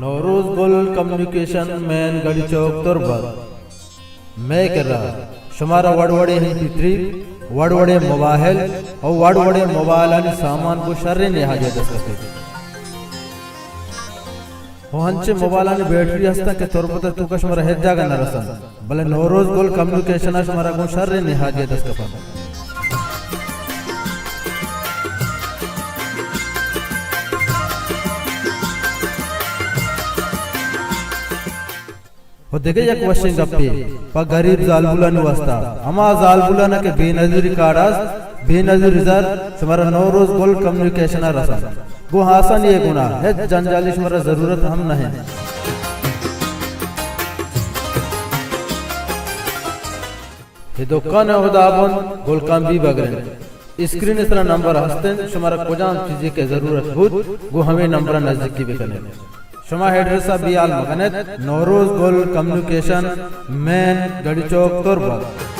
نوروز گل کمیونیکیشن، مین گڑی چوک، تربت۔ مئے کرا شمارا وڑ وڑیں ایم پی تھری، وڑ وڑیں موبائل او وڑ وڑیں موبائلانی سامان گوں شریں نہادے ءَ دست کپیت۔ او انچیں موبائلانی بیٹری ہستاں کہ تربت ءِ توکا شمارا ہچ جاگہ نہ رسنت، بلے نوروز گل کمیونیکیشن ءَ شمارا گوں شریں نہادے ءَ دست کپنت۔ و دگہ یک وشیں گپے پہ گریب زالبولانی واستا، ہما زالبولانا کہ بے نظیری کارڈ است، بے نظیری زر، شمارا نوروز گل کمیونیکیشن ءَ رسنت۔ گوں آسانی ءِ گونا، ہچ جنجالی شمارا ضرورت ہم نہ انت۔ اے دکان ءِ ہدا بند گلکان بیبگر انت۔ اسکرین ءِ سرا نمبر ہست انت، شمارا کجام چیزے کہ ضرورت بوت، گوں ہمے نمبر ءَ نزیکی بکن ات۔ شما ایڈریس ءَ بیال مکن ات، نوروز گل کمیونیکیشن، مین گڑی چوک، تربت۔